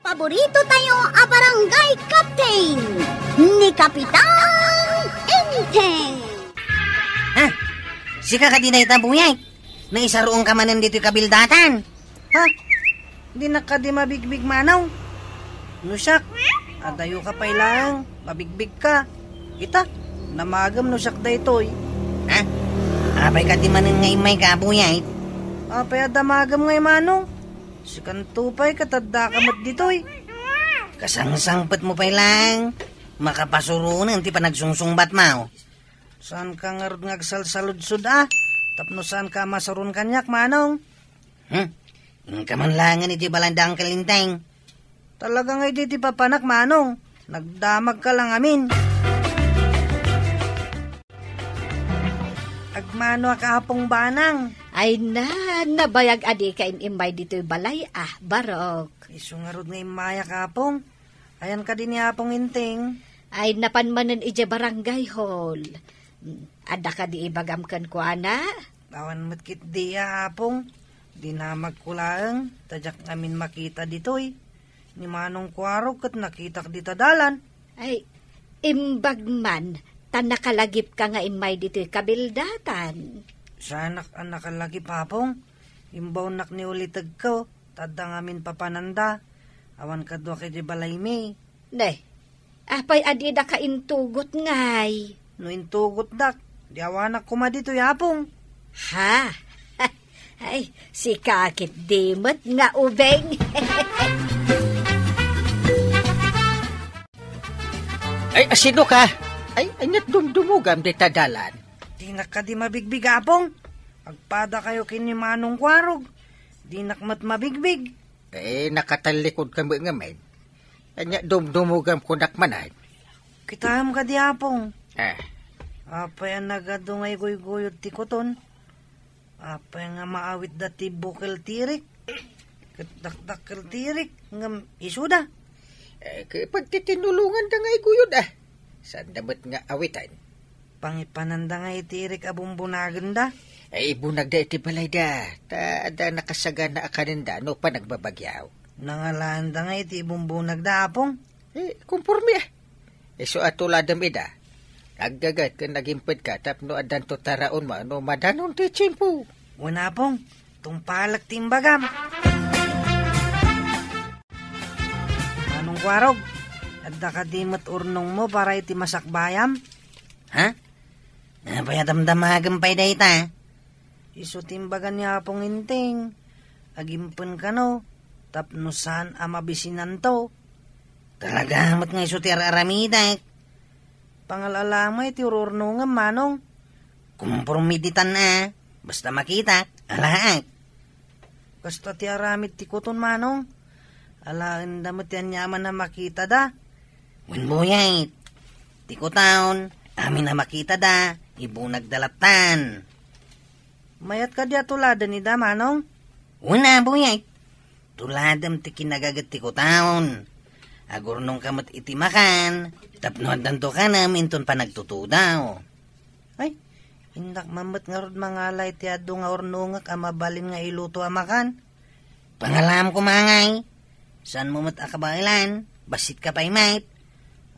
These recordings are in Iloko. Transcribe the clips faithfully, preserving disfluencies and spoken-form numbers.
Paborito tayo a barangay captain, ni Kapitan Enteng. Ha? Sika kadi dayta, Buyay? Naisaruonka manen ditoy kabildatan? Ha? Dinak kadi mabigbig, Manong? No siak, adayoka pay laeng, mabigbigka. Ita, damagem no siak daytoy. Ha? Apay kadi manen nga immayka, Buyay? Apay a damagem ngay, Manong? Sikanto pay ket addaka met ditoy. Kasangsangpetmo pay laeng, makapasuronen ti panagsungsungbatmo. Saanka ngarud nga agsalsaludsod a, tapno saanka a masaron kaniak, Manong? Hmm? Inka man laengen idiay balay da Uncle Enteng. Talaga nga idi ti papanak, Manong. Nagdamagka la ngamin. Agmanoak, Apong Banang. Ay na, nabayag a dika im-immay ditoy balay a, Barok. Isu ngarud nga immayak, Apong. Ayan kadi ni Apong Enteng? Ay, napan manen idiay barangay hall. Adda kadi ibagam kenkuana? Awan met ketdi a, Apong. Dinamagko laeng, ta diak ngamin makita ditoy. Ni Manong Kuarog ket nakitak dita dalan. Ay, imbag man, ta nakalagipka nga immay ditoy kabildatan. Saanak a nakalagip, Apong. Imbaonnak ni ulitegko, ta adda ngamin papananda. Awan kaduak idiay balaymi. Ne, apay a didaka intugot ngay? No intugotdak, di awanak koma ditoy, Apong. Ha? Ay, sika ketdi met nga ubing. Ay, asino ka? Ay, ania't dumdumogam dita dalan? Dinak kadi mabigbig, Apong. Agpadakayo ken ni Manong Kuarog. Dinak met mabigbig. Eh, nakatallikudka met ngamin. Ania, dumdumogam kunak manen. Kitaem kadi, Apong. Ah. Apay a nagadu nga iguyguyod ti kuton? Apay nga maawitda ti bukel ti irik? Ket dakdakkel ti irik, ngem isuda. Eh, ket pagtitinulonganda nga iguyod, ah. Saanda met nga awiten. Pangipananda nga iti irik a bumbunagenda? Ay, ibunagda iti balayda, ta adda nakasagana a kanenda no panagbabagyaw. Nangalaanda nga iti bumbunagda, Apong? Eh, kumpormi, ah. Isu a tuladem ida. Aggagat ken agimpedka tapno addanto taraonmo no madanon ti tiempo. Wen, Apong, tungpalek ti imbagam. Manong Kuarog, adda kadi met urnongmo para iti masakbayam? Ha? Apay a damdamagem pay dayta? Isu ti imbaga ni Apong Enteng, agimpen kano, tapno saan a mabisinanto. Talaga met nga isu ti ar-aramidek. Pangal-alamay ti ururnongem, Manong. Kumpormi ditan a, basta makitak, alaek. Kasta ti aramid ti kuton, Manong. Alaenda met ti aniaman a makitada. Wen, Buyay, ti kuton, amin a makitada, ibunagda lattan. Mayat kadi a tuladen ida, Manong? Wen a, Buyay. Tuladem ti kinagaget ti kuton. Agurnongka met iti makan, tapno addanto kanem inton panagtutudaw. Ay, innak man met ngarud mangala iti adu nga urnongek a mabalin nga iluto a makan. Pangalam koma ngay. Saanmo met a kabaelan, bassitka pay met.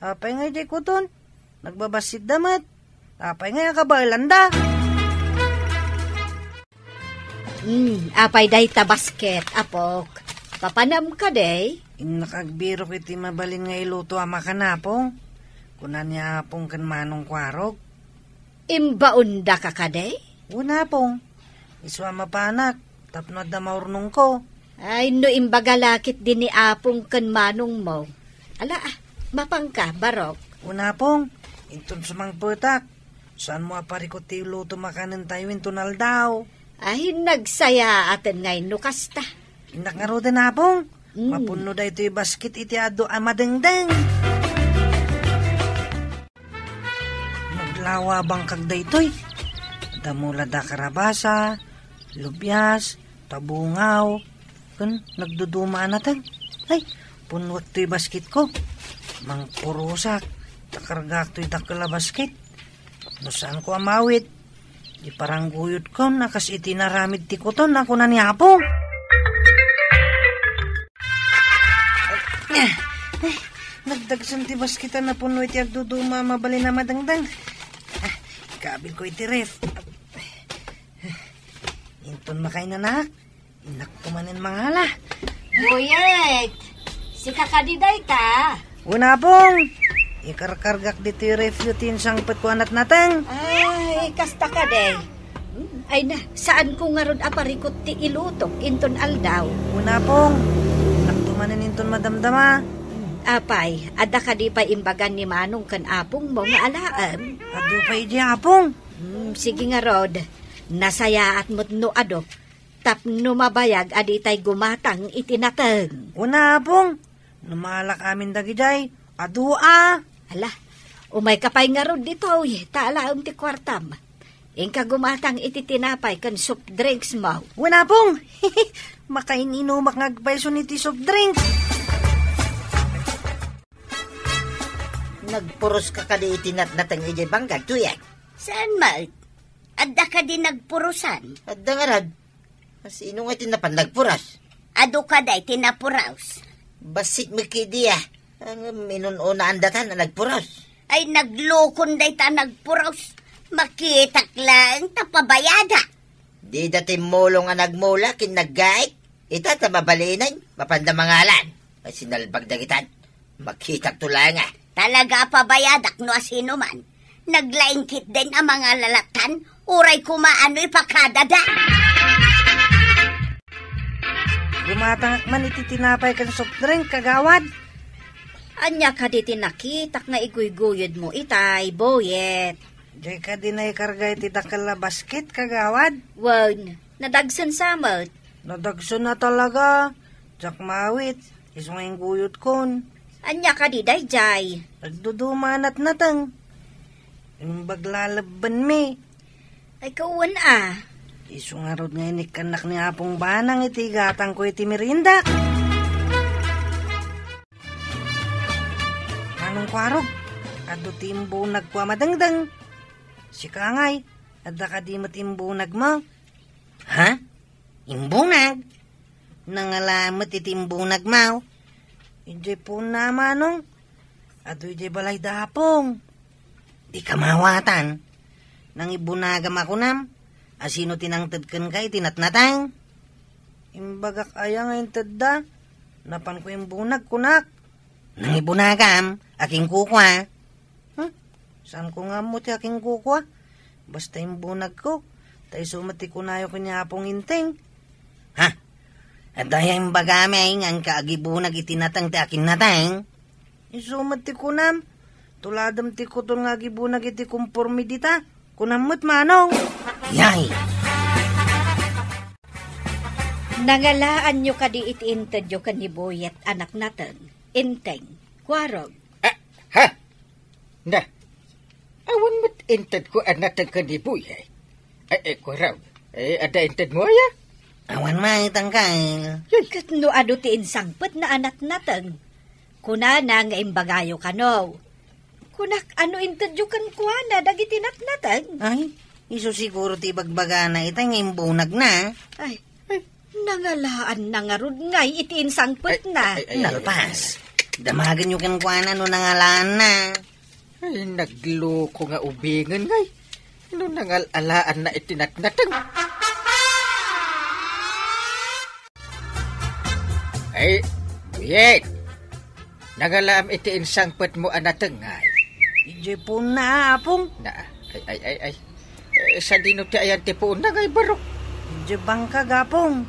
Apay ngay diay kuton? Nagbabassitda met. Apay ngay a kabaelanda? Hmm, apay dayta basket, apok? Papanam kadi? Innak agbirok iti mabalin nga iluto a makan, Apong. Kuna ni Apong ken Manong Kuarog. Imbaondaka kadi? Wen, Apong. Isu a mapanak, tapno adda maurnongko. Ay, no imbaga la ketdi ni Apong ken Manongmo. Ala, ah, mapanka, Barok. Wen, Apong, inton sumangpetak. Saanmo a parikut ti iluto makanentayo inton aldaw? Ay, nagsayaaten ngay no kasta. Innak ngaruden, Apong. Mm. Mapunno daytoy basket iti adu a madengdeng. Naglawabangkak daytoy. Damula da karabasa, lubias, tabungaw, ken nagduduma a nateng. Ay, punnuak toy basketko. Mangpurosak, ta kargaak toy dakkel a basket. No saanko a maawit, iparangguyodkon a kas iti naramid ti kuton a kuna ni Apo. Ay, nagdagsen ti basket a napuno iti agduduma a mabalin a madengdeng. Ah, ikabilko iti ref. Inton makainanak, innakto manen mangala. Buyet, sika kadi dayta? Wen, Apong. Ikarkargak ditoy refyo ti insangpetko a natnateng. Ay, kasta kadi. Ay na, saanko ngarud a parikut ti ilutok inton aldaw. Wen, Apong. Innakto manen inton madamdama. Apay, adda kadi pay imbagan ni Manong ken Apongmo nga alaem? Adu pay idi, Apong. Hmm, sige ngarud. Nasayaat met no adu. Tapno mabayag a ditay gumatang iti nateng. Kuna, Apong, no maalak amin dagidiay, adu a. Ala, umayka pay ngarud ditoy, ta alaem ti kuartam. Inka gumatang iti tinapay ken soft drinks mo. Wen, Apong, makain-inumak nga agpayson iti soft drinks. Nagpuros ka kadi iti natnateng idiay bangkag, Tuyek? Saan met? Adda kadi nagpurosan? Adda ngarud. Sino nga ti napan nagpuros? Adu kadi ti napuros. Bassit met kadi a. Ngem inun-unaan dayta a nagpuros. Ay, naglukon dayta a nagpuros. Makitak laeng ta pabayadak. Dida timmulong a nagmula ken naggaik. Ita ta mabalinen, mapanda mangalan. Ay, sinalbag dagitan. Makitak to laeng a. Talaga a pabayadak no asino man. Naglaing ketdin a mangalatan, uray koma no ipakadada. Gumatangak man iti tinapay ken soft drink, kagawad. Ania kadi ti nakitak nga iguyguyod mo itay, Boyet? Diay kadi naikarga iti dakkel a basket, kagawad? Wen, nadagsen sa met. Nadagsen a talaga. Diak maawit, isu nga ingguyodkon. Ania kadi daydiay? Agduduma a natnateng. Imbag lalebbenmi. Ay, kawan a. Isu ngarud nga inikkannak ni Apong Banang iti igatangko iti meriendak. Manong Kuarog, adu ti imbunagko a madengdeng. Sika ngay, adda kadi met imbunagmo? Ha? Imbunag? Nangala met iti imbunagmo? Idiay puonna, Manong. Adu idiay balay da Apong. Dika maawatan. Nangibunagam a kunam, asino ti nangted kenka iti natnateng? Imbagak aya nga intedda? Napanko imbunag, kunak. Nangibunagam, akin kukua. Huh? Saanko nga ammo ti akin kukua? Basta imbunagko, ta isu met ti kunayo ken ni Apong Inteng. Ha? Adda aya imbagami nga inka agibunag iti nateng ti akin nateng? Isu met ti kunam, tuladem ti kuton nga agibunag iti konporme dita. Kunam met, Manong. Yay! Nangalaanyo kadi iti intedyo ken ni Boyet a natnateng, Inteng, Kuarog? Ah, ha? Na, awan met intedko a nateng ken ni Boyet. Ay, ay, Kuarog. Ay, adda intedmo aya? Awan met, Angkel. Yay. Ket no adu ti insangpetna a natnateng, kunana nga imbagayo kano. Kunak, ano intedyo kenkuana dagiti natnateng? Ay, isu siguro ti ibagbagana ita nga imbunagna. Ay, ay, nangalaanna ngarud ngay iti insangpetna. Ay, ay, ay, ay, nalpas. Damagenyo kenkuana no nangalaanna. Ay, nagloko nga ubingen ngay. No nangal-alaanna iti natnateng. Ay, Boyet. Nangalaam iti insangpetmo a nateng ngay. Idiay puonna, Apong. Na, ay, ay, ay, ay. Eh, sadino ti ayan ti puonna ngay, barok? Idiay bangkag, Apong.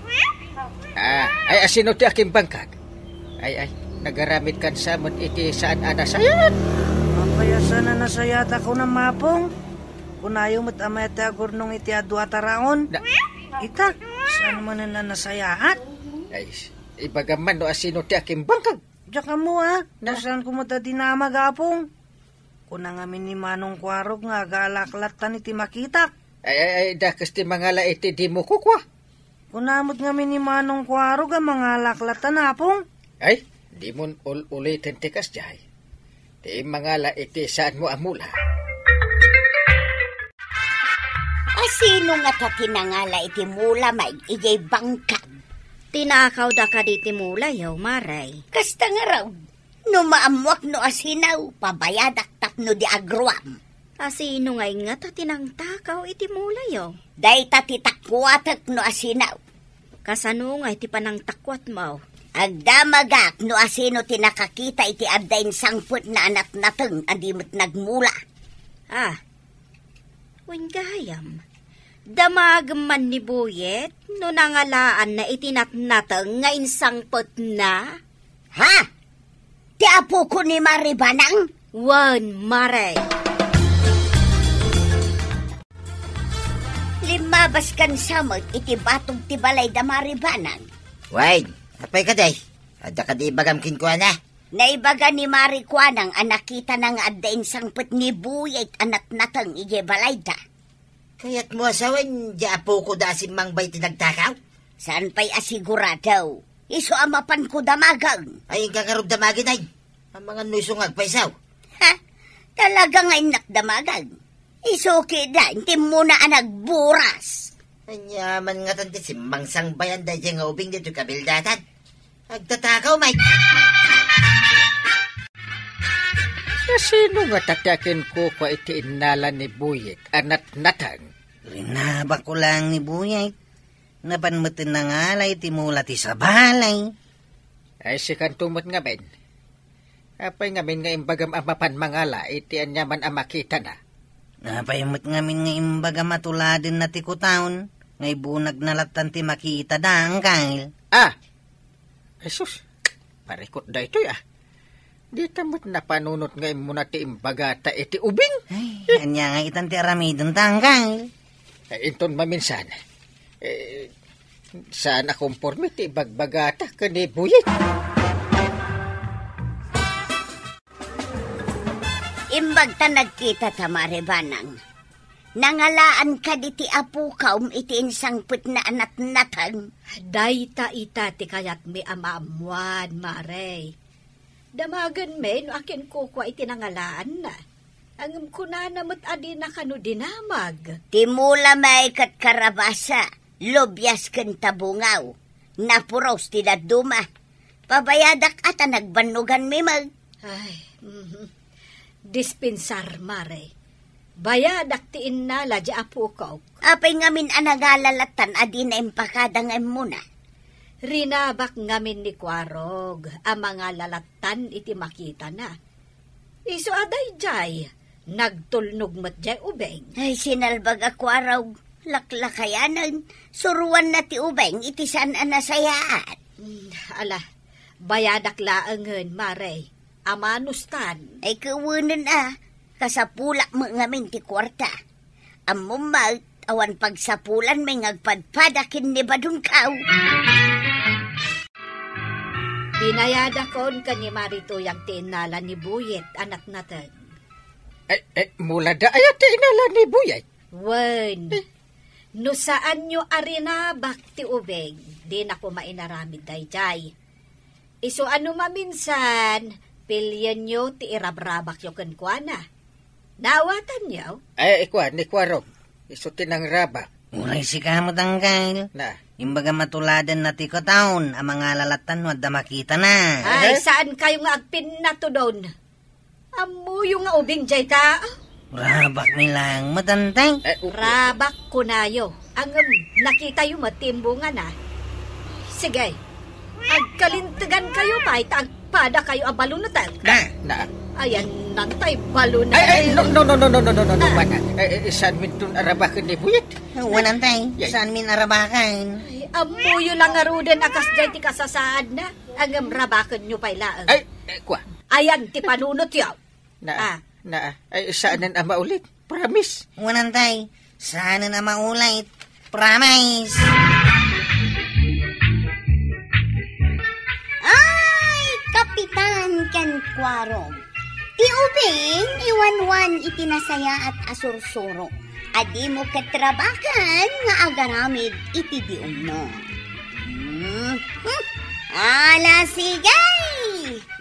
Ah, ay, asino ti akin bangkag? Ay, ay, nagaramid kan sa met iti saan a nasayaat. Apay a saan a nasayaat a kunam, Apong? Kunayo met a mayat ti agurnong iti adu a taraon. Na- Ita, saan manen a nasayaat? Ay, ibagam man no asino ti akin bangkag. Diak ammo a, no saanko met a dinamag, Apong. Kuna ngamin ni Manong Kuarog nga agalaklatan iti makitak. Ay, ay, ay, dakes ti mangala iti dimo kukua. Kuna met ngamin ni Manong Kuarog a mangalaklatan, Apong. Ay, dimon ul-uliten ti kasdiay. Ti mangala iti saanmo a mula. Asino ngata ti nangala iti mula, Mike, idiay bangkag? Tinakawda kadi ti mulayo, Mare? Kasta ngarud, no maammuak no asino, pabayadak tapno di agruam. Asino ngay ngata ti nangtakaw iti mulayo? Dayta ti takuatek no asino. Kasano ngay ti panangtakuatmo? Agdamagak no asino ti nakakita iti adda insangpetna a natnateng a di met nagmula. Ah, wen gayam, damagem man ni Buyet no nangalaanna iti natnateng nga insangpetna? Ha? Ti apoko ni Mare Banang? Wen, Mare. Limmabaskan sa met iti batog ti balay da Mare Banang. Wen, apay kadi? Adda kadi ibagam kenkuana? Naibaga ni Mare Kuanang a nakitana nga adda insangpet ni Buyet a natnateng idiay balayda. Kayatmo a sawen, di apoko da a simmangbay ti nagtakaw? Saan pay a sigurado? Isu a mapanko damagen. Ay, inka ngarud damagen, ay. Amangan no isu nga agpayso. Ha? Talaga nga innak damagen. Isu ketdin ti immuna a nagburas. Ania man ngatan ti simmangsangbayan daydiay nga ubing ditoy kabildatan? Agtatakaw, Mike. Sino ngata ti akinkukua iti innala ni Buyet a natnateng? Rinabakko laeng ni Buyet. Napan met nangala iti mula ti sabali. Ay, sikanto met ngamin. Apay ngamin nga imbagam a mapan mangala iti aniaman a makitana? Apay met ngamin nga imbagam a tuladenna ti kutaon, nga ibunagna lattan ti makitada, Angkel? Ah! Ay sus, parikut daytoy, ah. Dita met napanunot nga immuna ti imbagata iti ubing. Ay, ania nga itan ti aramidenta, Angkel? Ay, inton maminsan, eh, saan a komporme ti ibagbagata ken ni Buyet. Imbagta nagkitata, Mare Banang. Nangalaan kadi ti apokam iti insangpetna a natnateng? Dayta ita ti kayatmi a maammuan, Mare. Damagenmi no akinkukua iti nangalaanna. Ngem kunana met a dina kano dinamag. Ti mula met ket karabasa, lubias ken tabungaw. Napuros ti dadduma. Pabayadak a ta nagbannoganmi met. Ay, mhm. Dispensar, Mare. Bayadak ti innala di apokok. Apay ngamin a nangala lattan a dina impakada nga immuna? Rinabak ngamin ni Kuarog a mangala lattan iti makitana. Isu a daydiay, nagtulnog met diay ubing. Ay, sinalbag a Kuarog, laklakayanen, suruanna ti ubing iti saan a nasayaat. Hmm, ala, bayadak laengen, Mare. Amanustan. Ay, kawenen a, kasapulak met ngamin ti kuarta. Ammom met, awan pagsapulanmi nga agpadpada ken ni Badungkaw. Binayadakon ken ni Mare Tuyang ti innala ni Buyet a natnateng. Ay, ay, mula da aya ti innala ni Buyet? Wen. Eh. No saanyo a rinabak ti ubing, dina koma inaramid daydiay. Isu a no maminsan, pilienyo ti irabrabakyo kenkuana. Naawatanyo? Ay, ikua, ni Kuarog. Isu ti nangrabak. Uray sika met, Angkel. Na. Imbagam a tuladenna ti kataon a mangala lattan no adda makitana. Ay, Aha. Saankayo nga agpinnatudon? Ammoyo nga ubing dayta? Rabakmi laeng met, Antay. Eh, u- Rabak kunayo. Ngem, nakitayo met ti imbungana. Sige. Agkalintegankayo pay ta agpadakayo a balunetek. Na, na. Ayan, Antay, balunetek. Ay, ay, no, no, no, no, no, no, no, no, no, Ah. Bana. Eh, eh, saan minton arabaken ni Buyet? Wen, Antay. Yay. Saanmin arabaken? Ay, ammoyo la ngaruden a kasdiay ti kasasaadna. Ngem rabakenyo pay laeng. Ay, eh, kua. Ayan ti panunotyo. Na, Ah. na, ay, saanen a maulit. Promise. Wen, Antay, saanen a maulit. Promise. Ay, Kapitan ken Kuarog. Ti ubing, iwanwan iti nasayaat a sursuro. A dimo ket rabaken nga agaramid iti diumno. Hmm. Hmm. Ala, sige!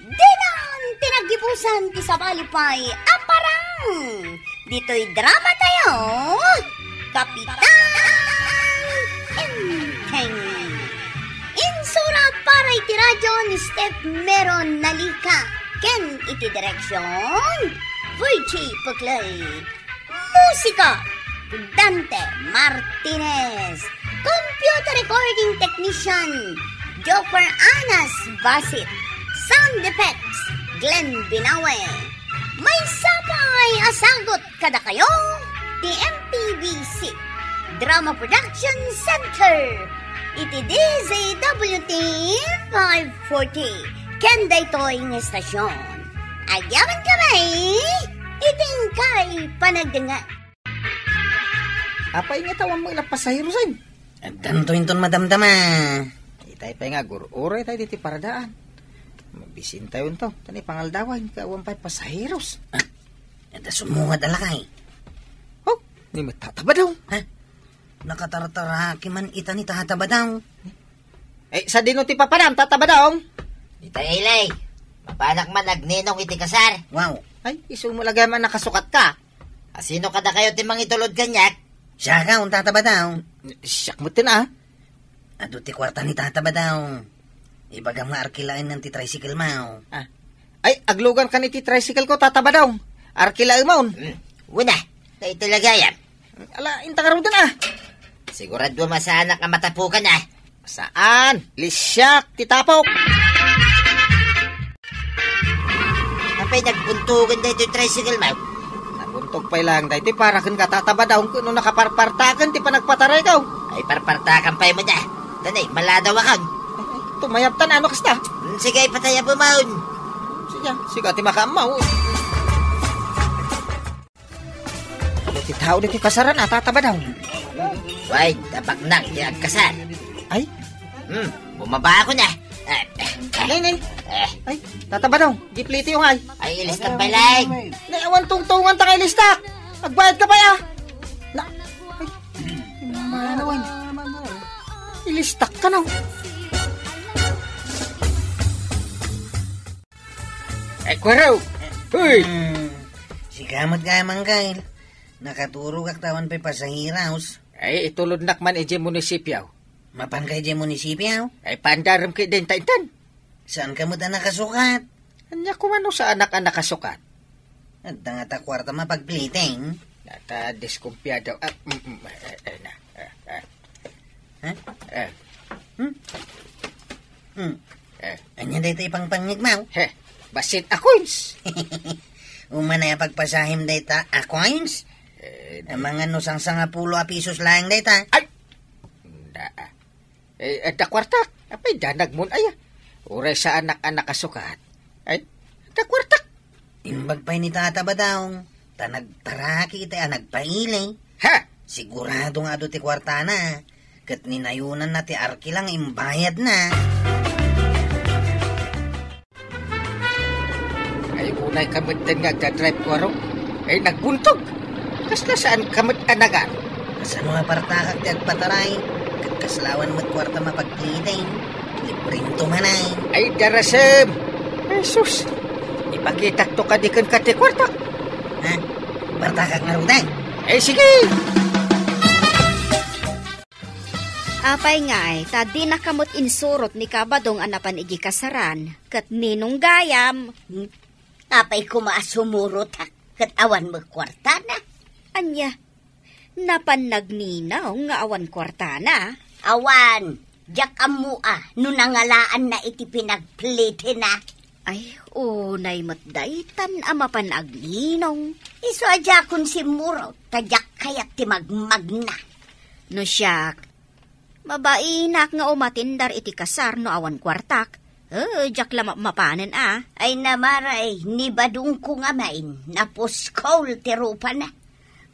Dinan ti naggibusan ti sabali pay a parang ditoy drama tayo, Kapitan Enteng. Iti radio ni Steph Meron Nalika, ken iti direksion, Virgie Puclay. Musika, Dante Martinez. Computer recording technician, Joker Anas Basit. Sound effects, Glenn Binawe. Maysa pay a sagut kadakayo ti M P B C Drama Production Center iti D Z W T five forty ken daytoy nga estasion. Agyaman kami iti inkay panagdengngeg. Apay nga awan met la pasaherosen? Addanto inton madamdama. Itay pay nga agur-uray tayo diti paradaan. Mabisintayo into, ta ni pangaldawan, ket awan pay pasaheros. Ah, adda sumungad a lakay. Oh, ni met Tata Badaw. Ha? Nakatartaraki man ita ni Tata Badaw. Eh, sadino ti papanam, Tata Badaw? Itay, Ilay. Mapanak man agninong iti kasar. Wow. Ay, isu met la gayam a nakasukat ka. Asino kadakayo ti mangitulod kaniak? Siak, Tata Badaw. Siak met ten, ah. Adu ti kuarta ni Tata Badaw. Ibagam nga arkilaennan ti tricycle mo. Ah. Ay, aglugan kan iti tricycle ko, Tata Badaw. Arkilaemon. Hmm. Una, daytoy la gayam. Ala, inta ngaruden, ah. Sigurado masaanak a matapukan, ah. Saan? Lisiak ti tapok. Apay nagbuntogen daytoy tricycle mo? Nabuntog pay laeng daytoy para ken ka, Tata Badaw, ket no nakaparpartaken ti panagpatarayko. Ay, parpartakan pay met, ah. Danay, maladaw akon. Tumayab ta, no kasta. Hmm, sige, ipatayabemon. Sige, sige, ti makaammo. Iti tao ditoy kasaran, a, Tata Badaw. Way, tapaknak ti agkasar. Ay? Hmm, bumaba ako na. Eh, eh, eh. Nay, nay. Eh. Ay, Tata Badaw, di plitiyo ngay. Ay, ilistak pay laeng. Nay, awan tungtungan ta kay ilistak. Agbayad ka pay, a. Na, ay, manawan. Ilistak ka, no? Ay, kuwaro! Hoy! Hmm. Sika met gayam, Angkel. Nakaturogak ta awan pay pasaheros. Ay, itulodnak man idiay munisipio. Mapan ka idiay munisipio? Ay, paandarem kay denta intan. Saan ka met a nakasukat? Ania koma no saanak a nakasukat? Adda ngata kuarta mapagpliting. Nata, diskumpiado. Ah, mm, mm, eh, eh, eh, na. Eh, eh. Ha? Eh. Hmm? Hmm. Eh. Ania dayta ipangpangngeg mo? He, bassit a coins. Umanay a pagpasahem dayta a coins? Eh, di- Amangan no sangsangapulo a pisos laeng dayta. Ay! Da, ah. Eh, adda kuartak. Apay, danagmon aya. Uray saanak a nakasukat. Ay, adda kuartak. Imbag pay ni Tata Badaw, ta nagtaraki iti a nagpaili. Ha? Sigurado nga adu ti kuartana, ket ninayonanna ti arkila nga imbayadna. Ay, unay ka metten nga agdadrive, kuaro. Ay, nagbuntog. Kasla saan ka met a nagan? Kasano nga partakak ti agpataray? Ket kasla awan met kuarta mapagpilitin. Librem to man ay. Ay, darasem! Ay, sus! Ipakitak to kadi kenka ti kuartak. Ha? Partakak ngaruden? Ay, sige! Apay ngay, ta dinaka met insurot ni Kabadong a napan idiay kasaran, ket ninong gayam? Hmm? Apay koma a sumurotak, ket awan met kuartana? Ania? Napan nagninong nga awan kuartana? Awan, diak ammo a no nangalaanna iti pinagplitina. Ay, unay met daytan a mapan agninong. Isu a diakon simmurot, ta diak kayat ti magmagna. No siak, mabainak nga umatindar iti kasar no awan kuartak. Eh, diak la mapmapanen a. Ay namaray, ni Badongko nga main, napuskol ti rupana.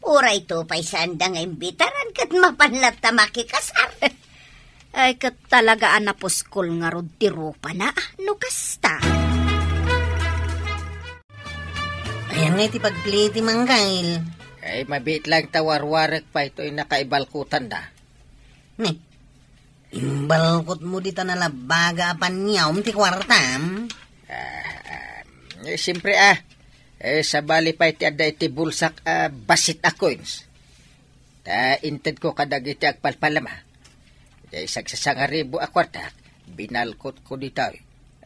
Uray to pay saanda nga imbitaran ket mapan latta makikasar. Ay, ket talaga a napuskol ngarud ti rupana, no kasta. Ayan nga iti pagpili ti manggail. Ay, mabiit lang ta warwarek pay toy nakaibalkutan da. Ni, imbalkot mo dita nalabaga a paniawm ti kuartam? Ah, ah, eh, siyempre, ah. Eh, sabali pay ti adda iti bulsak a basit a coins. Ta intedko kadagiti agpalpalama. Diay sagsasangaribu a kuarta, Binalkotko ditoy.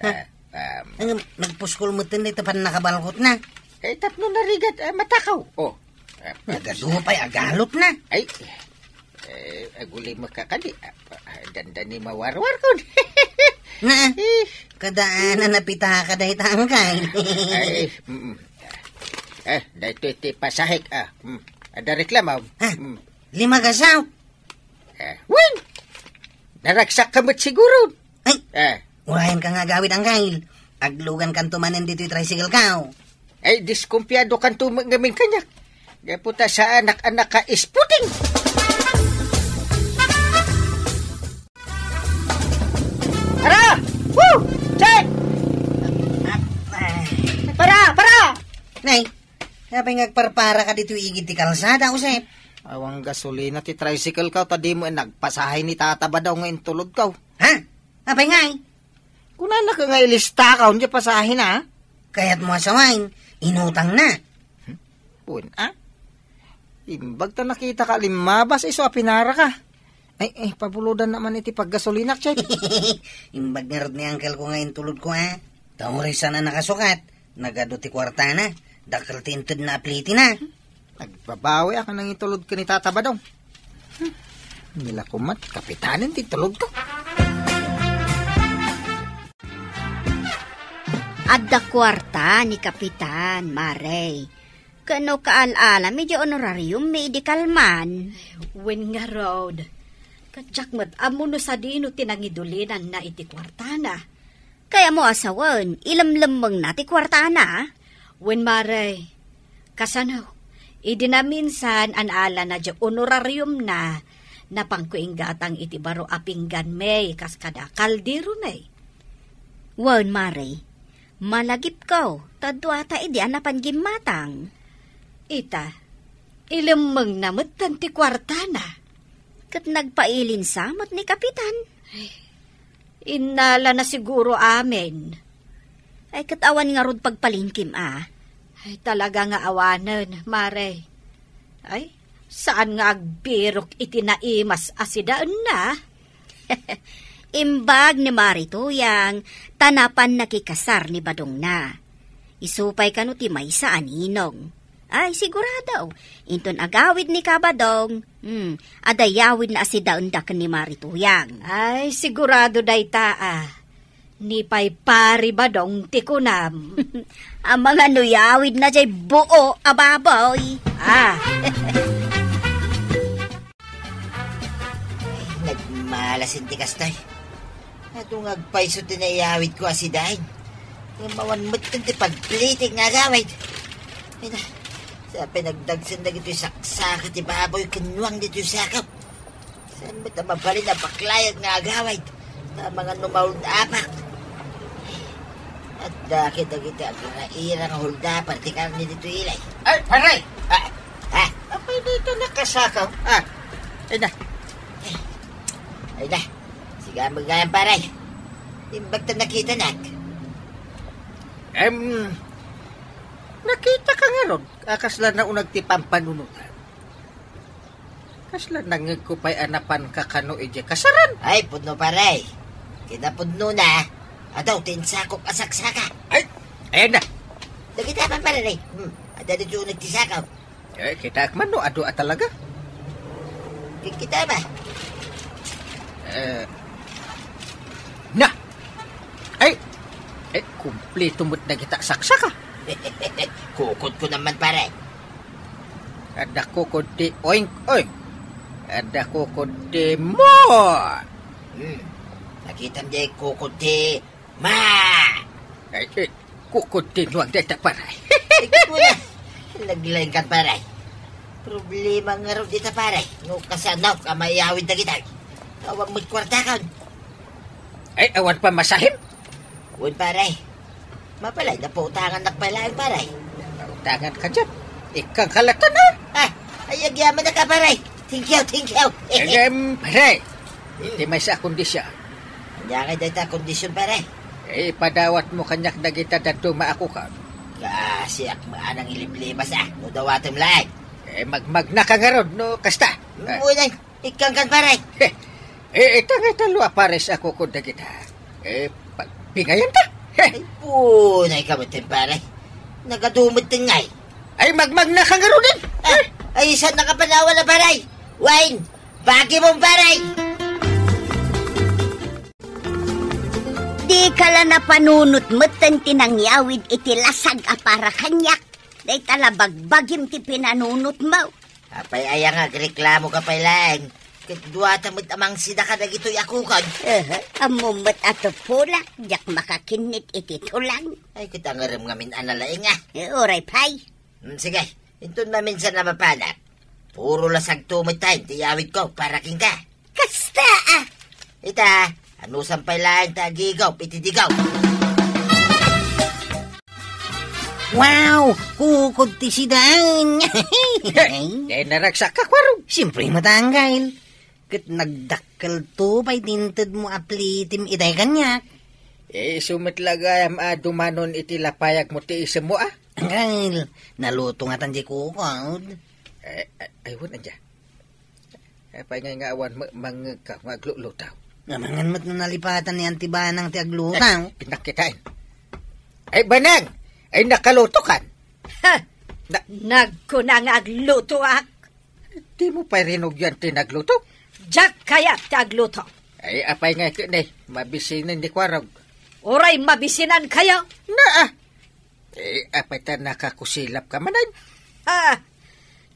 Ha? Ah, um, Ang nagpuskol metten dayta pannakabalkotna. Eh, tapno narigat, ah, matakaw. Oh. Ah, Nagadu pay agalotna. Ay, eh, agulimek ka kadi. Ah, ah, dandani mawarwarkon. Na, Eh, kadaan a napitaka dayta, angkay. Ay, mm. Eh, daytoy ti pasahek, ah. Mm. Adda reklamo. Ha? Mm. Lima ka sao? Eh, wen! Naragsak ka met siguro. Ay, Eh. urayan ka nga agawid, angkay. Aglugan kanto manen ditoy tricycle ka, oh. Ay, diskumpiado kanto met ngamin kaniak. Gapu ta saanak a naka-isputing. Para! Woo! Check! Para! Para! Nay, apay nga agparpara ka ditoy igid ti kalsada, Josep? Awan gasolina ti tricycle ka, ta dimo nagpasahe ni Tata Badong nga intulod ka. Ha? Apay ngay? Kunana ka nga ilista ka, undi pasahe na, ah? Kayat mo asawain, inutang na. Hmm? Pun, ah? Imbag ta nakita ka limmabas, isu a pinara ka. Ay, eh, pabulodan naman iti paggasolinak, Chet. Imbag ngarud ni uncle ko nga intulod ko, ah. Tao rin sana nakasukat. Nagadu ti kuartana. Dakkel ti inted na aplitina. Nagbabawi a nangitulod ken ni Tata Badong. Hmm. Nila kumat, kapitanen ti tulod ko. Adda kuarta ni Kapitan, Mare. Ken no kaal-alam, idiay honorarium mi idi kalman. Wen ngarud. Ket diak met ammo no sadino ti nangidulinanna iti kuartana. Kayatmo a sawen, ilemlemmengna ti kuartana? Wen, Mare. Kasano? Idi naminsan, an-alana diay honorariumna, napanko inggatang iti baro a pinggan mi, kas kada kaldero mi. Wen, Mare. Malagipko, ta dua ta idi a napan gimmatang. Ita, ilemmengna metten ti kuartana. Ket nagpailinsa met ni Kapitan. Ay, Innalana siguro amin. Ay, ket awan ngarud pagpalingkim, a? Ay, talaga nga awanen, Mare. Ay, saan nga agbirok iti naimas a sidaenna? Imbag ni Mari Tuyang, ta napan nakikasar ni badongna. Isu pay kano ti maysa a ninong. Ay, sigurado. Inton agawid ni Kabadong, hmm, adda yawidna a sidaenda ken ni Mari Tuyang. Ay, sigurado dayta, a. Ni pay Pari Badong ti kunam. Amangan no yawidna diay buo a baboy. Ah. Nagmalas ti kastoy. Adu nga agpayso ti naiyawidko a sidaen. Ngem awan metten ti pagplitik nga agawid. Ay na, sa pinagdagsen dagitoy saksaka ti baboy ken nuang ditoy sakaw. Saan met a mabalin a baklayak nga agawid? Ta amangan no mauldapak. Adda ket dagiti agraira nga huldaper ti karne ditoy ilay. Ay, pare! Ah, ah. Apay dayta nakasakaw? Ah, ay na. Ay na. Siga met gayam, pare. Imbag ta nakitanak. Em, nakita ka ngarud, a kasla naunag ti pampanunotan. Kasla nangngegko pay a napan ka kano idiay kasaran. Ay, pudno, pare. Kinapudnona, adu ti insakop a saksaka. Ay, ayan na. Dagita man, pare. Hmm, adda ditoy uneg ti sakaw. Eh, kitaek man no adu a talaga. Kikita ba? Eh, na! Ay! Eh, kumpleto met dagita saksaka. Kukodko naman, pare. Adda kukod ti oink, oink. Adda kukod ti mo. Hmm. Nakitam diay kukod ti ma. Ay, eh, kukod ti nuang dayta, pare. Ikaw na. Naglaing kan, pare. Problema ngarud dita, pare. No kasano ka maiyawid dagita. Awan met kuartakon. Ay, awan pamasahim? Wen, pare. Mabalay, napautangannak pay laeng, pare. Pautangan ka diay. Ikkan kalatan, a? Ah, ay, agyamanak a, pare. Thank you, thank you. Em, pare. Hmm. Iti maysa a kondisyon. Ania ngay dayta a kondisyon, pare? Eh, ipadawat mo kaniak dagita dadduma a kukod. Kasiak met a nangiliblibas, a. No dawatem laeng. Eh, magmagna ka ngarud, no kasta. Ah. Ngunyan, ikkan kan, pare. Eh, eh, ita nga tallo a pares a kukod dagita. Eh, pagpingayan ta. Heh. Ay, punay ka met, pare. Nagadumet ngay. Ay, magmagna ka ngaruden. Ah, ay, saan nakapanawan na, pare? Wine, bagi mo, pare. Di ka la napanunot met ti nangyawid iti lasag a para kaniak. Dayta la bagbagim ti pinanunotmo. Apay aya nga agreklamo ka pay laeng? Ket duata met a mangsida kadagitoy a kukod. Aha, ammom met a tupolak, diak makakinnit iti tulang. Ay, ket angerem ngamin a nalaing, a. Eh, uray pay. Hmm, sige, inton maminsan a mapanak, puro lasagto met ti iyawidko para kenka. Kasta, a. Ita, anusan pay laeng ta agigop iti digop. Wow! Kukod ti sidaen! Dayta naragsak ka, Kuarog. Siyempre, matanggal. Ket nagdakkelto pay ti intedmo a plitim itay kaniak. Eh, isu met la gayam a dumanon iti lapayagmo ti isemmo, a? Anggal, naluto ngatan diay kukod. Eh, eh, ay, wen, ania. Apay ngay nga awan ma-, mangngegka nga agluluto? Amangan met no nalipatan ni Auntie Banang ti agluto. Eh, innak kitaen. Ay, Banang! Ay, nakalutokan! Ha! Na- Nagkuna nga aglutoak. Dimo pay rinugyan ti nagluto? Diak kayat ti agluto. Ay, apay ngay ket ni, mabisinen ni Kuarog. Uray mabisinankayo. Naa! Eh, apay ta nakakusilap ka manen? Ah,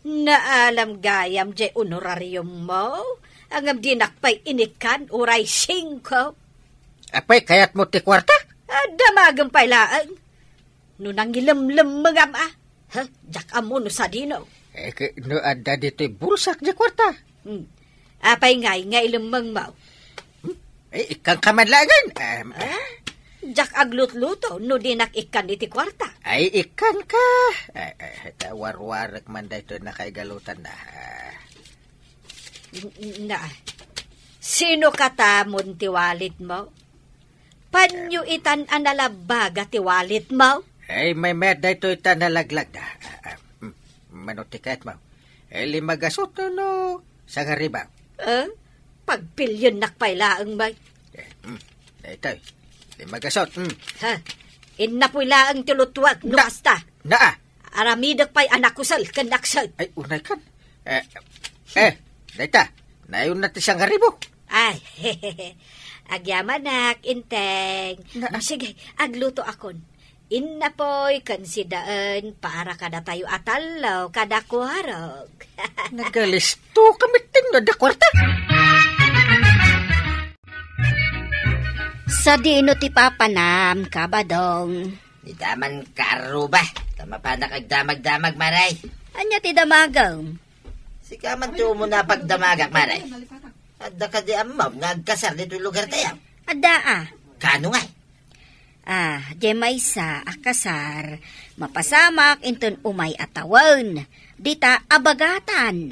naalam gayam diay honorariummo, ngem dinak pay inikkan uray singko. Apay kayatmo ti kuarta? Ah, damagem pay laeng. No nangilemlemmengam, a. Ha? Diak ammo no sadino. Eh, ke-, no adda ditoy bulsak diay kuarta. Hmm. Apay ngay nga ilemmengmo? Hmm? Eh, ikkanka man laengen. Em, Ah? Diak aglutluto no dinak ikkan iti kuarta. Ay, ikkanka. Eh, eh, ta warwarek man daytoy nakaigalutanna. Ah. N-, na, sino katamon ti walletmo? Panyo itan a nalabbaga ti walletmo? Ay, maymayat daytoy ta nalaglag na. Ah, ah, hmm. Mano ti kayatmo? Eh, lima gasot no sangaribu? Eh, pagpiliennak pay laeng, bay. Eh, hmm. Daytoy. Lima gasot, hmm. Ha? Innapoy laeng ti lutuak no Na- kasta. Naa. Aramidek pay a nakusel ken naksel. Ay, unay kan. Eh, eh, dayta, nayon na ti sangaribu. Ay, agyamanak, Inteng. Na- Sige, aglutoakon. Innapoy ken sidaen para kadatayo a tallo kada Kuarog. Nagalisto ka met no adda kuarta. Sadino ti papanam, Kabadong? Ita man kaarruba, ta mapanak agdamagdamag, Maray. Ania ti damagem? Sika man ti umuna pagdamagak, Maray. Adda kadi ammom nga agkasar ditoy lugar tayo? Adda, a. Kano ngay? Ah, diay maysa a kasar, mapasamak inton umay a tawen, dita a bagatan.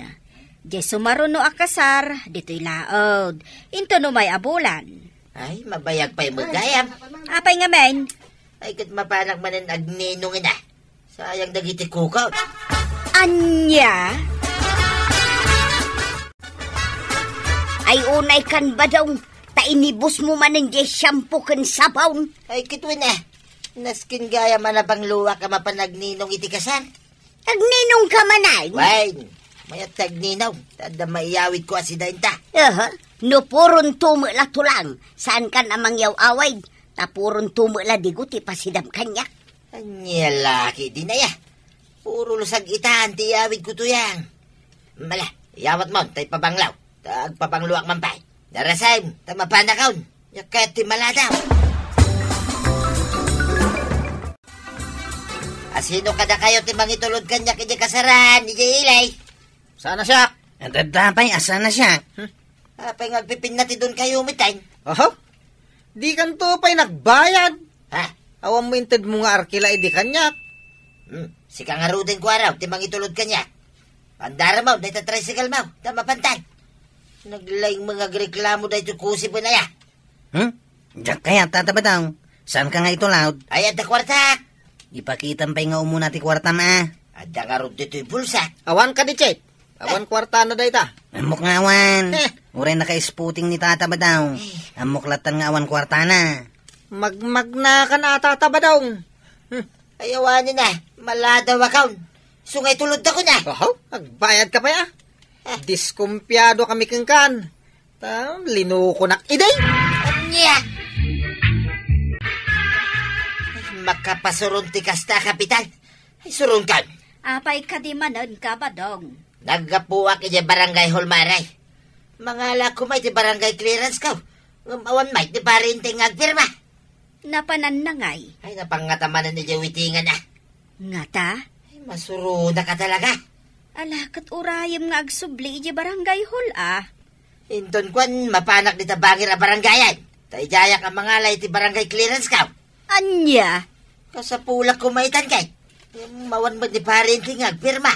Diay sumaruno a kasar, ditoy laud, inton umay a bulan. Ay, mabayag pay met gayam. Apay ngamin? Ay, ket mapanak manen agninong ina. Sayang dagiti kukot. Ania? Ay, unay kan, Badong, ta inibusmo manen diay shampoo ken sabon. Ay, kituen, a. Nasken gayam a napangluak a mapan agninong iti kasar. Agninong ka manen? Wen, mayat ti agninong, ta adda maiyawidko a sidaenta. Aha. No puron tumo la tulang, saan kan a mangyaw-awid, ta puron tumo la digo ti pasidam kaniak. Ania la ketdin aya? Puro lusag itan ti iyawidko tuyang. Mala, iyawat mon, ta ipabanglaw. Ta agpabangloak man pay. Narasem, ta mapanakon. Nia kayat ti maladaw. Asino kadakayo ti mangitulod kaniak iti kasaran, iti ilay? Saan a siak? Adda pay a saan a siak. Hmm? Apay nga agpipinna ti don kayo, mitay? Oho? Dikanto pay nagbayad. Ha? Awan mo inted mo nga arkila idi kaniak. Hmm, sika ngaruden, Kuarog, ti mangitulod kaniak. Pandaram mo, dayta tricycle mo, ta mapantan. Naglaing mo nga agreklamo daytoy kusib a naya. Hmm? Diak kayat, Tata Badong. Saan ka nga itulod? Ay, adda kuartak. Ipakitam pay nga umuna ti kuartam, a. Adda ngarud ditoy bulsak. Awan kadi, Chet? Awan kuartana dayta. Ammok nga awan. Eh, Uray naka-spooting ni Tata Badong. Ay. Ammok lattan nga awan kuartana. Magmagnakan a, Tata Badong. Hmm. Ay, awanen a, maladawakon. Sungay tulodda kuna. Oho, agbayadka pay a. Ah. Diskumpiado kami kenkan. Ta, linukonak idi. Ania? Ay, makapasuron ti kasta, Kapitan. Ay, suronkan. Apay kadi manen ka, Badong? Naggapuak idiay barangay hall, Mare. Mangala koma iti barangay clearance ko. Ngem awan met ni Pare Enteng nga agpirma. Napananna ngay? Ay, napangngata manen idiay witingan a. Ngata? Ay, masuronak a talaga. Ala, ket urayem nga agsubli idiay barangay hall a. Inton kuan, mapanak dita bangir a barangayan. Ta idiayak a mangala iti barangay clearance ko. Ania? Kasapulak koma itan kay. Awan met ni Pare Enteng nga agpirma.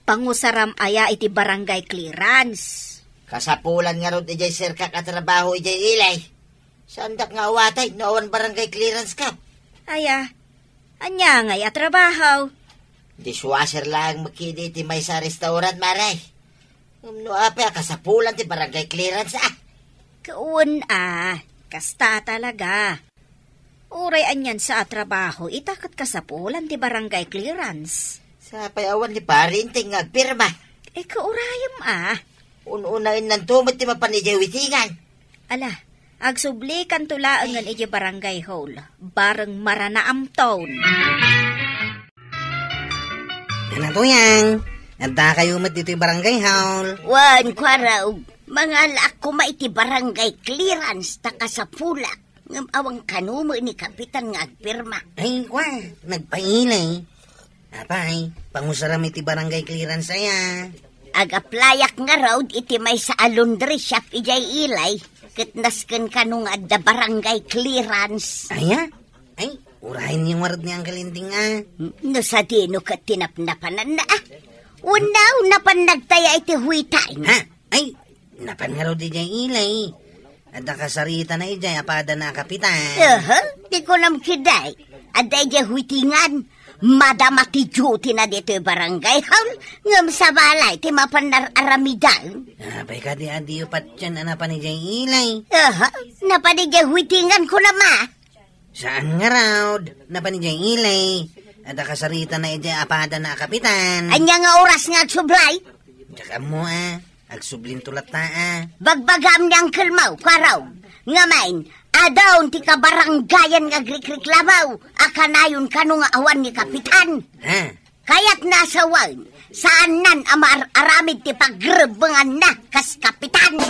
Pangusaram aya iti barangay clearance? Kasapulan ngarud idiay serkak a trabaho idiay Ilay. Saandak nga awatay no awan barangay clearance ka. Aya, ania ngay a trabaho? Dishwasher laeng met kadi iti maysa a restaurant, Mare. Ngem no apay a kasapulan ti barangay clearance a. Wen a, kasta talaga. Uray anian sa a trabaho, ita ket kasapulan ti barangay clearance. Sapay awan ni Pare Enteng nga agpirma. E, kaurayem a. Un-unaennanto met ti mapan idiay witingan. Ala, agsublikanto laengen idiay barangay hall, bareng maranaamton. Nana Tuyang, addakayo met ditoy barangay hall. Wen, Kuarog, mangalaak koma iti barangay clearance ta kasapulak. Ngem awan kano met ni Kapitan nga agpirma. Ay, kwa, nagpailay. Apay, pangusaram iti barangay clearance aya. Ag-applyak ngarud iti maysa a laundry shop idiay Ilay, ket nasken kano nga adda barangay clearance. Aya? Ay, urayen ngarud ni Uncle Enteng a. No sadino ket ti napnapananna a. Wenno, napan nagtaya iti huitan. Ha? Ay, napan ngarud idiay Ilay. Adda kasaritana idiay a padana a kapitan. Aha, ti kunam ketdi. Adda idiay huitingan. Madama ti duty na ditoy barangay hall. Ngem sabali ti mapan ar-aramidan. Apay kadi a diyo patien a napan idiay Ilay. Aha, napan idiay huitingan kunam a. Saan ngarud, napan idiay Ilay. Adda kasaritana idiay a padana a kapitan. Ania nga oras nga agsubli? Diak ammo a, agsublinto latta a. Bagbagam ni Uncle Mau, Kuarog. Ngamin, adun ti kabarangayan nga agrikriklamo a kanayon kano nga awan ni kapitan. Ha? Kayatna a sawen, saannan a maar-aramid ti pagrebbenganna kas kapitan.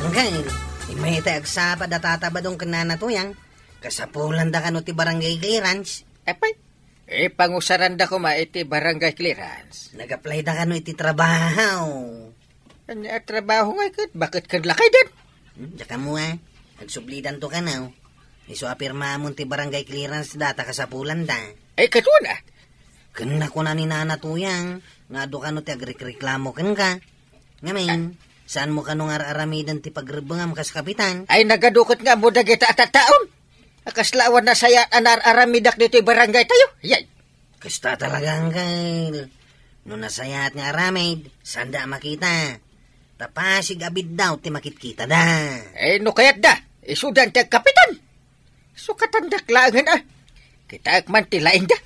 Uncle, immay tay agsapa da Tata Badong ken Nana Tuyang, kasapulanda kano ti barangay clearance? Apay, ipangusaranda koma iti barangay clearance. Nag-apply da kano iti trabaho? Ania a trabaho ngay ket? Baket ken lakaydan? Hmm, diak ammo a. Agsublidanto kano. Isu a pirmamon ti barangay clearance da ta kasapulanda. Ay, kaduan a. Ken nakuna ni Nana Tuyang nga adu kano ti agrikriklamo kenka. Ngamin, saanmo kano nga ar-aramiden ti pagrebbengam kas kapitan? Ay, nagadu ket nga ammo dagita a tattaon. A kasla awan nasayaat a naar-aramidak ditoy barangay tayo. Yay. Kasta talaga, Uncle. No nasayaat nga aramid, saanda a makita. Ta pasig a biddaw ti makitkitada. Eh, no kayatda, isudan ti agkapitan. Sukatandak laengen a. Kitaek man ti laingda.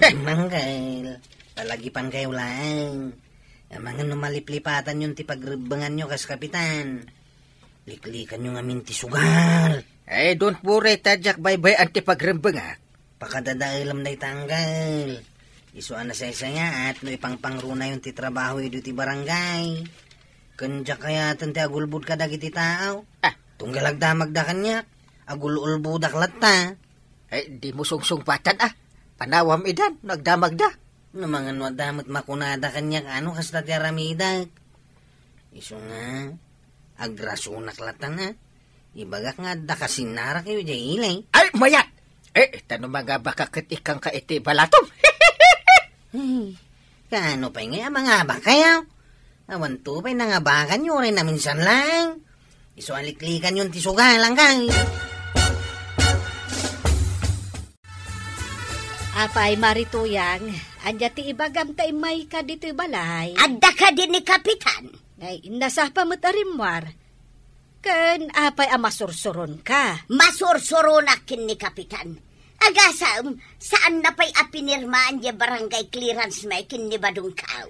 Uncle, palagipankayo laeng. Amangan no maliplipatanyon ti pagrebbenganyo kas kapitan. Liklikanyo ngamin ti sugal. Eh, don't worry, ta diak baybay-an ti pagrembengak. Pakadadaelem dayta, Uncle. Isu a nasaysayaat no ipangpangrunayon ti trabaho idi ti barangay. Ken diak kayaten ti agulbod kadagiti tao. Ah. Tunggal agdamagda kaniak, agul-ulbodak latta. Eh, dimo sungsungpatan a. Panawam idan no agdamagda. No mangano adda met makunada kaniak, ano kasta ti aramidek? Isu nga, agrasunak latta a. Ibagak nga adda kasinnarak idiay ilay. Ay, mayat! Eh, ta no mangabaka ket ikkanka iti balatom. Ay, kaano pay ngay a mangabakayo? Awanto pay nangabakanyo uray naminsan laeng. Isu a liklikanyon ti sugalan kay. Apay, Mari Tuyang, Ania ti ibagam ta immayka ditoy balay? Adda kadi ni Kapitan? Ay, nasapa met a rimmuar. Ken apay a masursuronka? Masursuronak ken ni Kapitan. Agasem, saanna pay a pinirmaan diay barangay clearance mi ken ni Badong Kao.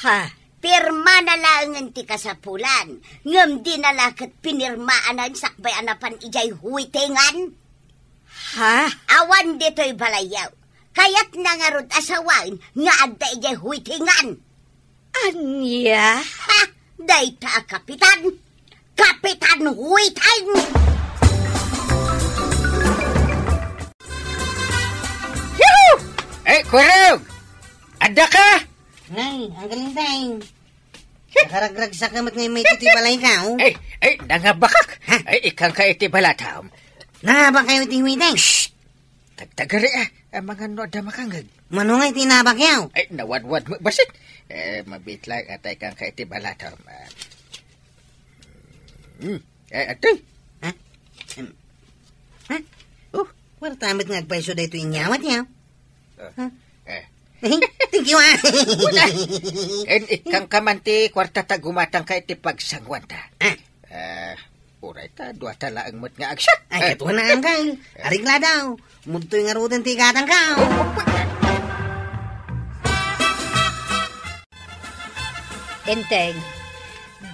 Ha? Pirmana laengen ti kasapulan, ngem dina la ket pinirmaanan sakbay a napan idiay huwetengan. Ha? Awan ditoy balayyo. Kayatna ngarud a sawen nga adda idiay huwetengan. Ania? Ha? Dayta a kapitan? Kapitan Huweteng! Yuhu! Eh, Kurog! Adda ka? Nay, Uncle Enteng. Nakaragragsak ka met nga immay ditoy balay ka, oh. Ay, ay, nangabakak. Ha? Ay, ikkan ka iti balatam. Nangabak kayo iti huweteng? Shh! Tagtagari, ah. Amangan no adda makangeg. Mano nga iti nabak yaw? Ay, nawadwad mo, basit. Eh, mabitla, atay ikkan ka iti balatam. Ah. Hmm. Eh, atoy. Ha? Em. Ha? Oh, kuarta met nga agpayso daytoy inyawat yaw. Oh. Ha? Eh. Thank you, ah. Una, en, ikkan ka man ti kuarta ta gumatang ka iti pagsanguanta. Ah. Eh, uray ta, dua ta laeng met nga agsiak. Ay, eh. Katuan na, Uncle. Arigla daw. Mudtoy ngaruden ti igatang ka. Enteng,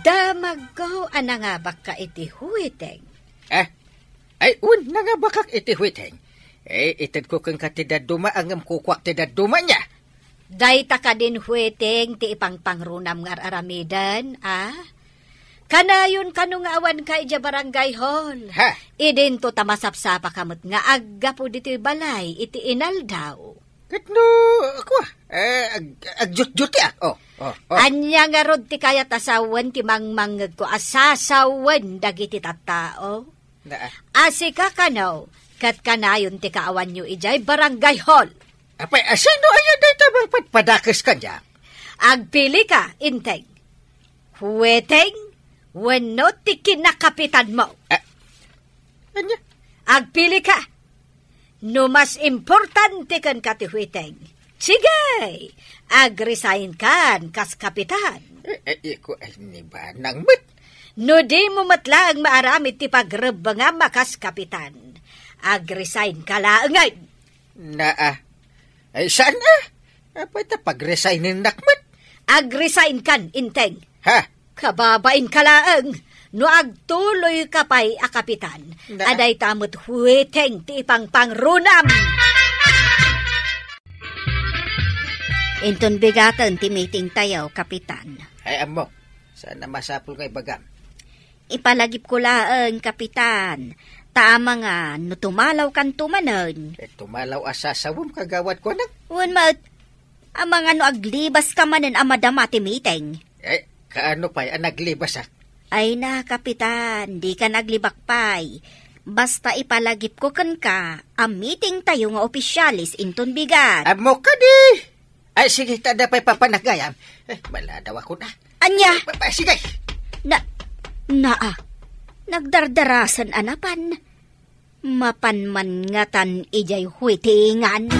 damagko a nangabak ka iti huweteng. Eh? Ay, un, nangabakak iti huweteng. Eh, itedko kenka ti dadduma, ngem kukuak ti dadduma nia. Dayta kadin huweteng ti ipangpangrunam nga ar-aramiden, a? Kanayon kano nga awanka idiay barangay hall. Ha? Idinto ta masapsapaka met nga aggapu ditoy balay iti inaldaw. Ket no, kua, eh, ag-, agjutjutiak. Oh, oh, oh. Ania ngarud ti kayat a sawen ti mangmangngegko a sasawen dagiti tattao? Na, ah. A sika kano, ket kanayon ti kaawanyo idiay barangay hall. Apay, a sino aya dayta mangpadpadakes kaniak? Agpilika, Enteng. Huweteng wenno ti kinakapitanmo? Ah, ania? Agpilika. No mas importante kenka ti huweteng, sige, agresign kan kas kapitan. Eh, eh, iko, ay, ni banang met. No dimo met laeng maaramid ti pagrebbengam a kas kapitan, agresign ka laengen. Naa. Ay, saan a? Apay ta pagresigninnak met? Agresign kan, Enteng. Ha? Kababain ka laeng, no agtuloy ka pay a kapitan, na- a dayta met huweteng ti ipangpangrunam. Inton bigaten ti meeting tayo, Kapitan. Ay, ammo. Saan a masapul nga ibagam? Ipalagipko laeng, Kapitan. Ta amangan no tumalawkanto manen. Eh, tumalaw a sasawem, kagawad, kunak. Wen met, amangan no aglibaska manen a madama ti meeting. Eh, kaano pay a naglibasak? Ay na, Kapitan, dika naglibak pay. Basta ipalagipko kenka a meeting tayo nga opisyales inton bigat. Ammo kadi! Ay, sige, ta adda pay papanagayam. Eh, maladaw ako na. Ania? Pa, pa, sige. Na, naa. Nagdardarasan a napan. Mapan man ngatan idiay huwetengan.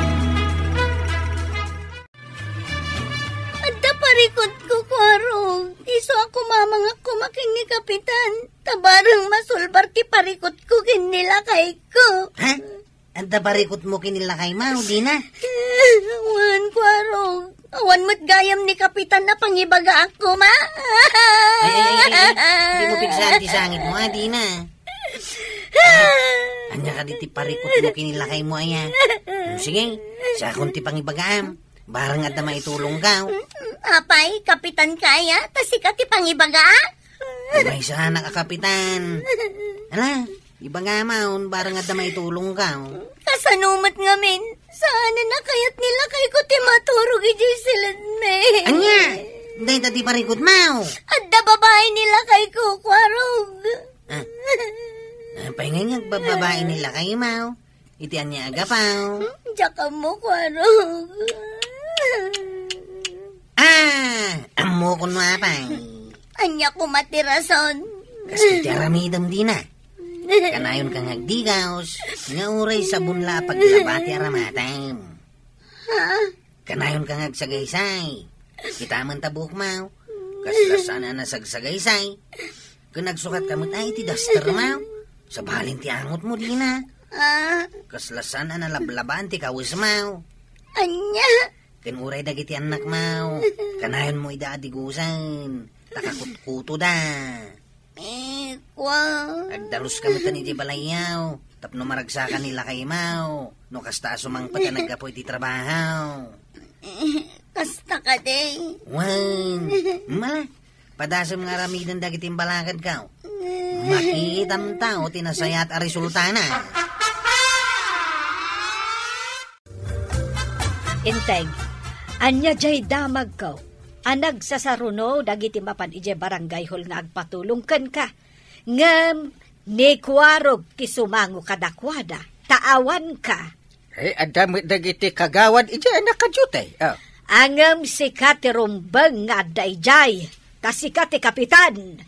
Adda parikutko, Kuarog. Isu a kumamangak koma ken ni Kapitan. Ta bareng masulbar ti parikutko ken ni lakayko. Ha? Adda parikutmo ken ni lakaymo, Dina? Wen, Kuarog. Awan met gayam ni Kapitan a pangibagaak koma. Ay, ay, ay, ay, ay. Di mo pigsaan ti sangitmo, a, Dina? Ania kadi ti parikutmo ken ni lakaymo, aya? Sige, siakon ti pangibagaam. Bareng adda maitulongko. Apay, kapitan ka aya, ta sika ti pangibagaak? Maysanak a kapitan. Ala, ibagam, bareng adda maitulongko. Kasano met ngamin? Saanen a kayat ni lakayko ti maturog idiay siledmi. Ania? Dayta ti parikutmo. Adda babai ni lakayko, Kuarog. Ah. Apay ngay nga agbababai ni lakaymo? Iti ania a gapu? Hmm, diak ammo, Kuarog. Ah, ammokon no apay. Ania koma ti rason? Kas iti aramidem, Dina. Kanayonka nga agdigaus, nga uray sabon la a paglaba ti aramatem. Ha? Kanayonka nga agsagaysay. Kitaem ta buokmo. Kasla saan a nasagsagaysay. Ken agsukatka met iti dastermo. Sabalin ti angotmo dina. Ah, Kasla saan a nalablabaan ti kawesmo. Ania? Ken uray dagiti annakmo, kanayonmo ida a digusen, ta kakutkutoda. Eh, kua. Agdaluska met idiay balayyo, tapno maragsakan ni lakaymo, no kasta a sumangpet a naggapu iti trabaho. Eh, kasta kadi. Wen, mala, padasem nga aramiden dagiti imbalakadko. Makitam ta ti nasayaat a resultana. Integ, ania jay damagko a nagsasaruno dagiti mapan idiay barangay hall nga agpatulong kenka? Ngem ni Kuarog ti sumango kadakuada, ta awanka. Eh, adda met dagiti kagawad idiay a nakadiutay. Oh. Ngem sika ti rumbeng nga adda idiay, ta sika ti kapitan.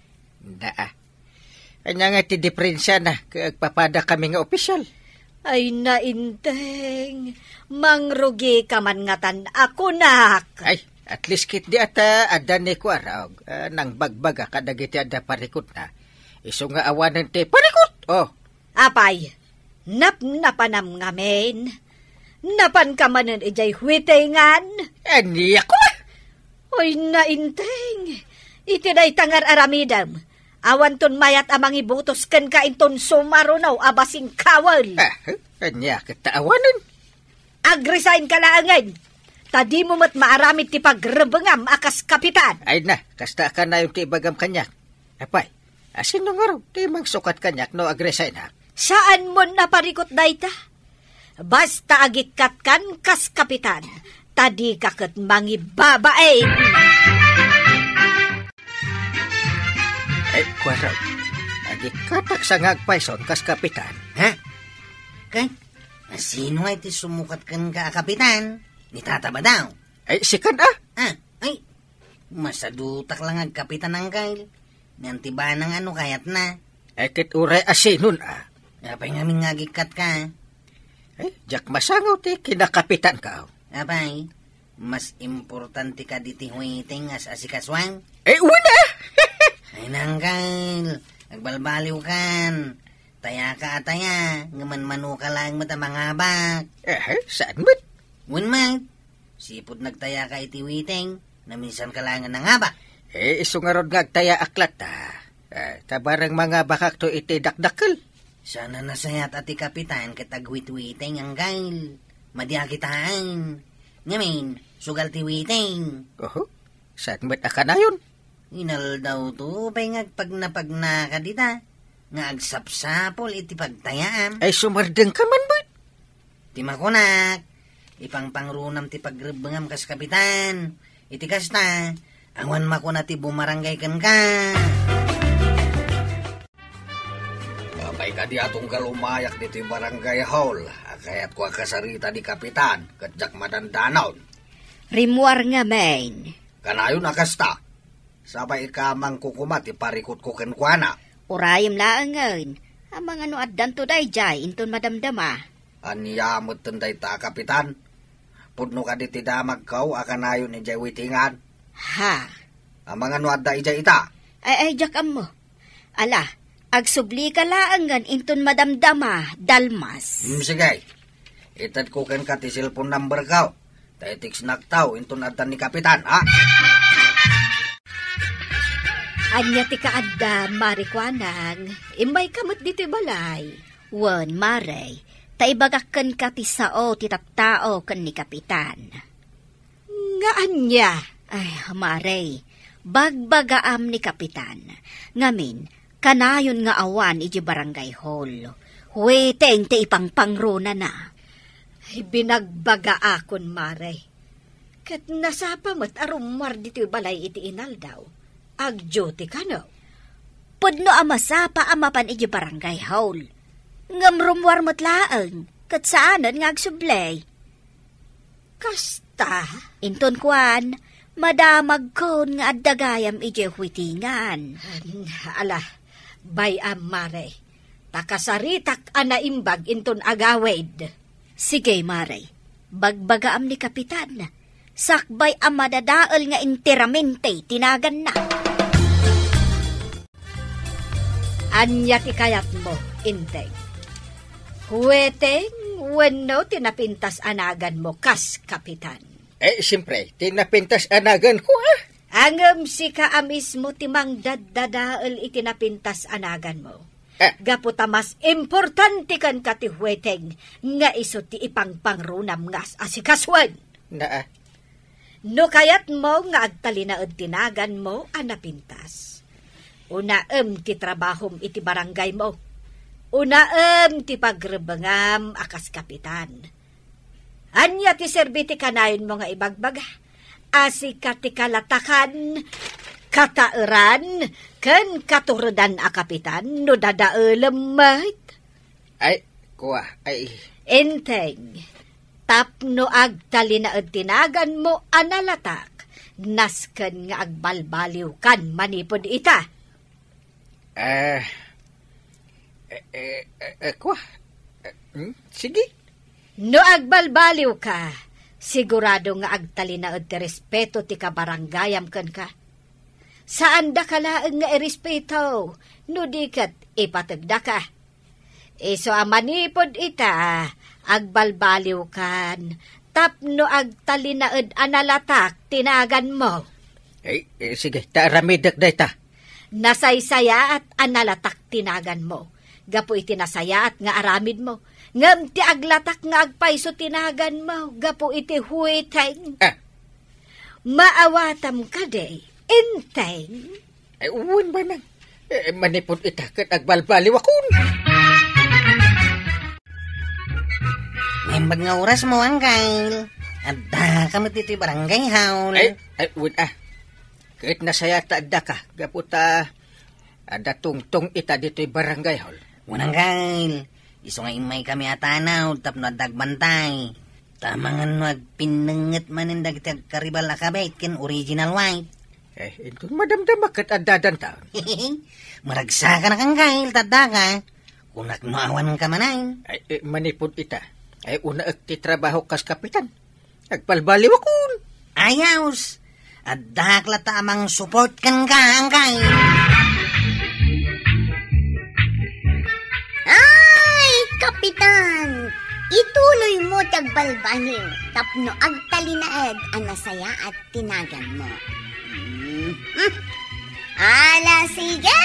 Naa. Ania nga ti diferensiana ket agpapada kami nga opisyal? Ay, nainteng, mangrugika man ngatan a kunak. Ay, at least ketdi ata adda ni Kuarog, ah, nangbagbaga kadagiti adda parikutna. Isu nga awanen ti parikut, oh. Apay, napnapanam ngamin? Napanka manen idiay huitingan? Ania koma? Oy, nainteng. Iti dayta nga ar-aramidem, awanton mayat a mangibutos kenka inton sumaruno a basingkawen. Ah, ania ket ta awanen? Agresign ka laengen, ta dimo met maaramid ti pagrebengam a kas kapitan. Ay na, kasta a kanayon ti ibagam kaniak. Apay, a sino ngarud ti mangsukat kaniak no agresignak? Saanmon a parikut dayta? Basta agikkatkan kas kapitan, ta dika ket mangibabain. Ay, Kuarog, agikkatak sa nga agpayson kas kapitan. Ha? Ket, a sino nga iti sumukat kenka a kapitan? Ni Tata Badaw? Ay, sikan a? Ah, ay, masadutak la nga agkapitan, Angkel. Ngem ti banang ano kayatna? Ay, ket uray a sinon a? Apay ngamin nga agikkatka? Ay, diak masango ti kinakapitanka. Apay, mas importante kadi ti huiting a asikasuan? Ay, wen a! Ay, Angkel, agbalbaliwkan. Tayaka a taya, ngem manmanuka laeng met a mangabak. Eh, saan met? Wen met. Sipud nagtayaka iti huiting, naminsanka laeng a nangabak. Eh, isu ngarud nga agtayaak latta. Eh, ta bareng mangabakakto iti dakdakkel. Saan a nasayaat a ti kapitan ket aghuithuiting, Angkel. Madi a kitaan. Ngamin, sugal ti huiting. Oho, saan met a kanayon? Inaldawto pay nga agpagnapagnaka dita, nga agsapsapul iti pagtayaam. Ay, sumardengka man met. Ti makunak, ipangpangrunam ti pagrebbengam kas kapitan. Iti kasta, awan makuna ti bumarangay kenka. Apay kadi a tunggal umayak ditoy barangay hall, a kayatko a kasarita ni kapitan, ket diak madandanaw. Rimmuar ngamin. Kanayon a kasta. Sapay ikamanko koma ti parikutko kenkuana. Urayem laengen, amangan no addanto daydiay inton madamdama. Ania metten dayta a kapitan? Pudno kadi ti damagko a kanayon idiay witingan? Ha? Amangan no adda idiay ita? Ay, ay, diak ammo. Ala, agsublika laengen inton madamdama, Dalmas. Hmm, sige. Itedko kenka ti cellphone numberko. Ta i-textnakto inton adda ni kapitan, ha? Ania ti kaadda, Mare Kuanang? Immayka met ditoy balay. Wen, Mare, ta ibagak kenka ti sao ti tattao ken ni kapitan. Nga ania? Ay, Mare, bagbagaam ni kapitan. Ngamin, kanayon nga awan idiay barangay hall. Huiting ti ipangpangrunana. Ay, binagbagaakon, Mare. Ket nasapa met a rummuar ditoy balay iti inaldaw. Agduty kano? Pudno a masapa a mapan idiay barangay hall. Ngem rummuar met laeng, ket saanen nga agsublay. Kasta? Inton kuan, madamagkon nga adda gayam idiay huitingan. Ala, bay-am, Mare. Ta kasaritak a naimbag inton agawid. Sige, Mare. Bagbagaam ni kapitan. sakbay a madadael nga enteramente ti naganna. Ania ti kayatmo, Enteng? Hueteng wenno ti napintas a naganmo kas kapitan? Eh, siyempre, ti napintas a naganko, ah. Ngem sika a mismo ti mangdaddadael iti napintas a naganmo. Ah. Gapu ta mas importante kenka ti hueteng nga isu ti ipangpangrunam nga as-asikasuen. Naa. No kayatmo nga agtalinaed ti naganmo a napintas, unaem ti trabahom iti barangaymo. Unaem ti pagrebengam a kas kapitan. Ania ti serbi ti kanayonmo nga ibagbaga a sika ti kalatakan, kataeran, ken katuredan a kapitan no dadaelem met? Ay, kua, ay. Enteng, tapno agtalinaed ti naganmo a nalatak, nasken nga agbalbaliwkan manipud ita. Eh, eh, eh, eh, eh, kua? Eh, hmm? Sige. No agbalbaliwka, sigurado nga agtalinaed ti respeto ti kabaranggayam kenka. Saandaka laeng nga irespeto, no di ket ipategdaka. Isu a manipud ita, agbalbaliwkan, tapno agtalinaed a nalatak ti naganmo. Eh, eh, sige, ta aramidek dayta. Nasaysayaat a nalatak ti naganmo, gapu iti nasayaat nga aramidmo, ngem ti aglatak nga agpayso ti naganmo, gapu iti hueteng. Ah. Maawatam kadi, Enteng? Eh, wen, manang. Eh, manipud ita ket agbalbaliwakon. Naimbag nga orasmo, Angkel. Addaka met ditoy barangay hall. Ay, ay, wen, ah. Ket nasayaat ta addaka, gapu ta adda tungtong ita ditoy barangay hall. Wen, Angkel. Isu nga immaykami a tanawd tapno adda agbantay. Ta amangan no agpinnengnget manen dagiti agkaribal a kabet ken original wife. Eh, inton madamdama ket adda dantaon. Maragsakanak, Angkel, ta addaka. Kunak no awanka manen. Ay, eh, manipud ita. Ay, unaek ti trabaho kas kapitan. Agbalbaliwakon. Ayos. Addak latta a mangsupport kenka, Angkel. Ay, Kapitan! Ituloymo ti agbalbaliw tapno agtalinaed a nasayaat ti naganmo. Mm. Ala, sige!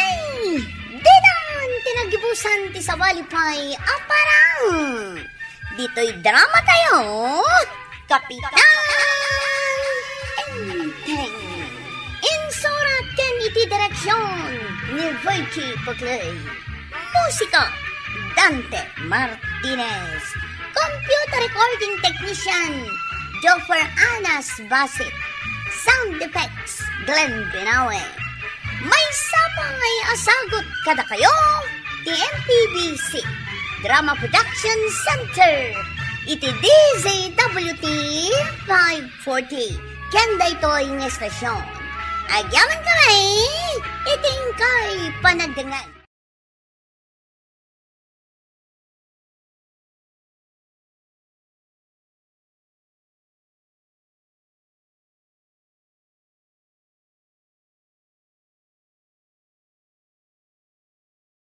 Ditan ti nagibusan ti sabali pay a parang! Ditoy drama tayo, Kapitan Enteng. Insurat ken iti direksyon ni Virgie Puclay. Musika, Dante Martinez. Computer recording technician, Joffer Anas Basit. Sound effects, Glenn Binawe. Maysa pay a sagut kadakayo ti M P B C Drama Production Center iti D Z W T five forty. Ken daytoy nga estasyon, agyamankami iti inkay panagdengngeg.